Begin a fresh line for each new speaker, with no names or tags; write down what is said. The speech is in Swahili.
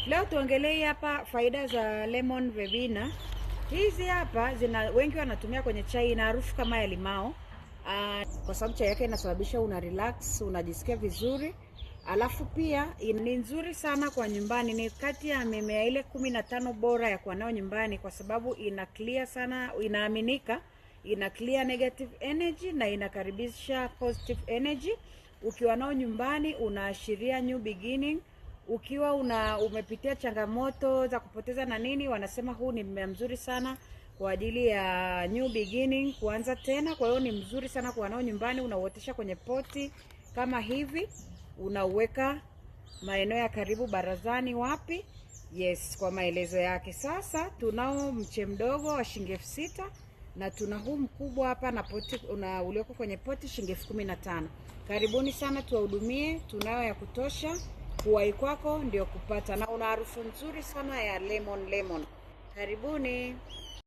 Leo tuongelee hapa faida za lemon verbena. Hizi hapa zina wengi wanatumia kwenye chai, ina harufu kama ya limao. Kwa sababu chai yake inasababisha una relax, unajisikia vizuri. Alafu pia ni nzuri sana kwa nyumbani, ni kati ya mimea ile 15 bora ya kuwa nayo nyumbani, kwa sababu ina clear sana, inaaminika ina clear negative energy na inakaribisha positive energy. Ukiwa nao nyumbani unaashiria new beginning. Ukiwa umepitia changamoto za kupoteza na nini, wanasema huu ni mmea mzuri sana kwa ajili ya new beginning, kuanza tena. Kwa hiyo ni mzuri sana kuwa nao nyumbani, unauotesha kwenye poti kama hivi, unauweka maeneo ya karibu barazani, wapi. Yes, kwa maelezo yake. Sasa tunao mche mdogo wa shilingi 6,000 na tuna huu mkubwa hapa na poti una ulioko kwenye poti shilingi 15,000. Karibuni sana tuwahudumie, tunayo ya kutosha. Kuwahi kwako ndio kupata, na una harufu nzuri sana ya lemon lemon. Karibuni.